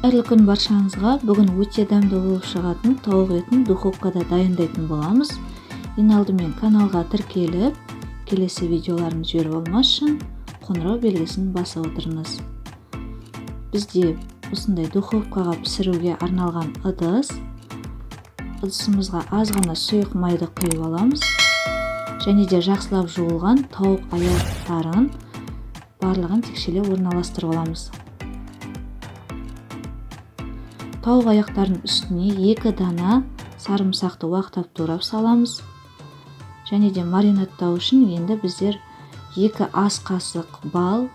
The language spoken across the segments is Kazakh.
Қайырлы күн баршаңызға. Бүгін өте дәмді болып шығатын тауық етін духовкада дайындайтын боламыз. Ең алдымен каналға тіркеліп, келесі видеоларымды жіберіп алмас үшін қоңырау белгісін басып отырыңыз. Бізде осындай духовкаға пісіруге арналған ыдыс. Ыдысымызға аз ғана сұйық майды құйып аламыз. Және де жақсылап жуылған тауық аяқтарын барлығын текшелеп орналастырып аламыз. Тауық аяқтарының үстіне 2 дана сарымсақты уақтап турап саламыз. Және де маринадтау үшін енді біздер 2 ас қасық бал,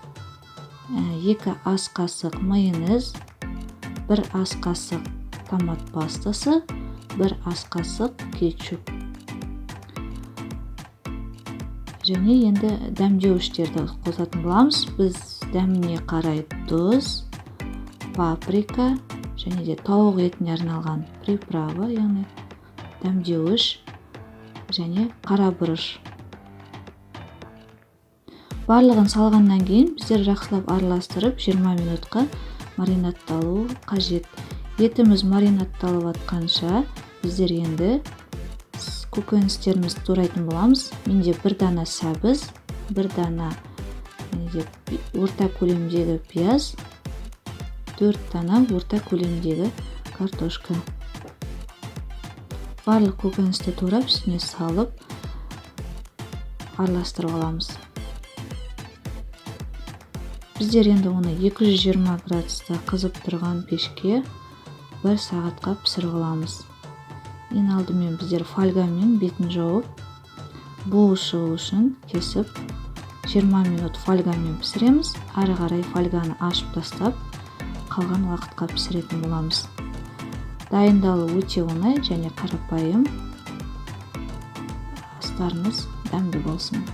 2 ас қасық майонез, 1 ас қасық томат пастасы, 1 ас қасық кетчуп. Және енді дәмдеуіштерді қосатын боламыз. Біз дәміне қарай тұз, паприка, және де тауық етіне арналған приправа, яғни дәмдеуіш және қара бұрыш. Барлығын салғаннан кейін біздер жақсылап араластырып 20 минутқа маринадталу қажет. Етіміз маринадталып атқанша біздер енді көкөністерімізді турайтын боламыз. Менде 1 дана сәбіз, 1 дана орта көлемдегі пияз, 4 дана орта көлемдегі картошка. Барлық көкөністі турап үстіне салып араластырып аламыз. Біздер енді оны 220 градуста қызып тұрған пешке 1 сағатқа пісіріп аламыз. Ең алдымен біздер фольгамен бетін жауып, буы шығу үшін кесіп 20 минут фольгамен пісіреміз. Ары қарай фольганы ашып тастап, қалған уақытқа пісіретін боламыз. Дайындалу өте оңай және қарапайым. Астарыңыз дәмді болсын.